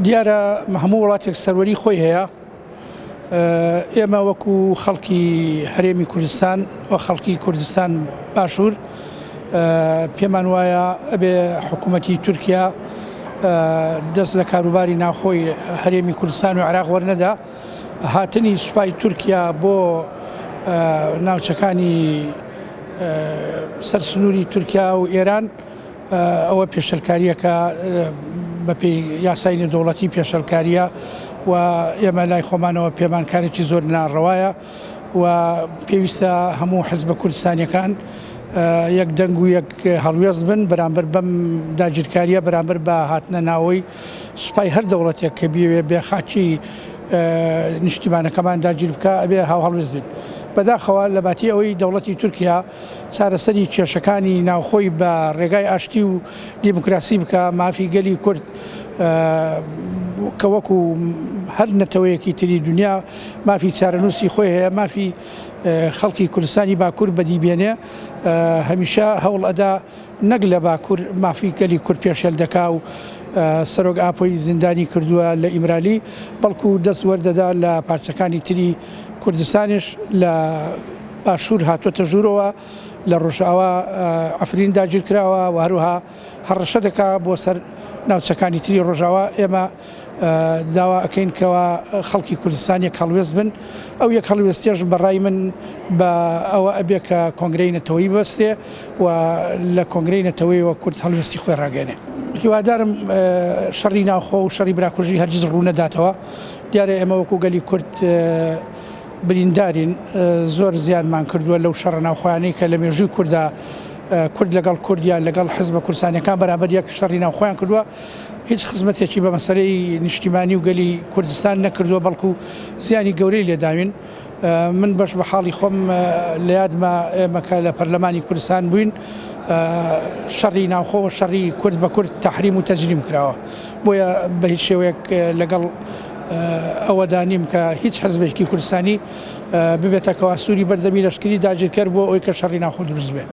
دیارە هەموو وڵاتێک سەروەری خۆی هەیە ئێمە وەکو خەڵکی هەرێمی کوردستان و خەڵکی کوردستان باشوور پێمان وایە ئەبێ حکوومەتی تورکیا دەست لە کاروباری ناوخۆی هەرێمی کوردستان و عێراق وەرنەدا هاتنی سوپای تورکیا بۆ ناوچەکانی سەر سنووری تورکیا و ئێران ئەوە پێشێلکارییەکە بەپێی یاسای نێودەوڵەتی پێشێلکارییە و ئێمە لای خۆمانەوە پێمان کارێکی زۆر ناڕەوایە و پێویستە هەموو حزبە کوردستانیەکان یەک دەنگ و یەک هەڵوێست بن بەرامبەر بەم داگیرکاریە بەرامبەر بە هاتنە ناوەی سوپای هەر دەوڵەتێک کە بیەوێ بێ خاکی نیشتیمانەکەمان داگیر بکە ئەبێ هاوهەڵوێست بین. بەداخەوە لەباتی ئەوەی دەوڵەتی تورکیا چارەسەری کێشەکانی ناوخۆی بە ڕێگای ئاشتی و دیموکراسی بکا، مافی گەلی کورد کە وەکو هەر نەتەوەیەکی تری دنیا مافی چارەنووسی خۆی هەیە، مافی خەڵکی کوردستانی باکوور بەدی بێنێ، هەمیشە هەوڵ ئەدا نەک لە باکوور مافی گەلی کورد پێشێل دەکا و سەرۆک ئاپۆی زیندانی کردووە لە ئیمرالی، بەڵکو دەست وەردەدا لە پارچەکانی تری کوردستانیش لە باشوور هاتۆتە ژوورەوە، لە ڕۆژئاوا عەفرین داگیرکراوە و هەروەها هەڕەشە دەکا بۆ سەر ناوچەکانی تری ڕۆژاوا. ئێمە داوا ئەکەین کەوا خەڵکی کوردستان یەک هەڵوێست بن. ئەو یەک هەڵوێستیەش بە ڕای من بە ئەوە ئەبێ کە کۆنگرەی نەتەوەیی ببەسترێ و لە کۆنگرەی نەتەوەیەوە کورد هەڵوێستی خۆی ڕاگەیەنێ. هیوادارم شەڕی ناوخۆ و شەڕی براکوژی هەرگیز ڕوو نەداتەوە. دیارە ئێمە وەکوو گەلی کورد بریندارین، زۆر زیانمان کردووە لەو شەڕە ناوخۆیانەی کە لە مێژووی کورددا کورد لەگەڵ کورد یان لەگەڵ حزبە کوردستانیەکان بەرامبەر یەک شەڕی ناوخۆیان کردووە، هیچ خزمەتێکی بە مەسەلەی نیشتیمانی و گەلی کوردستان نەکردووە، بەڵکو زیانی گەورەی لێداوین. من بەش بە حاڵی خۆم لە یادمە ئێمە کە لە پەرلەمانی کوردستان بووین شەڕی ناوخۆ و شەڕی کورد بە کورد تەحریم و تەجریم کراوە. بۆیە بە هیچ شێوەیەک لەگەڵ ئەوەدا نیم کە هیچ حزبێکی کوردستانی ببێتە کەواسووری بەردەمی لەشکری داگیرکەر بۆ ئەوەی کە شەڕی ناوخۆ دروست بێ.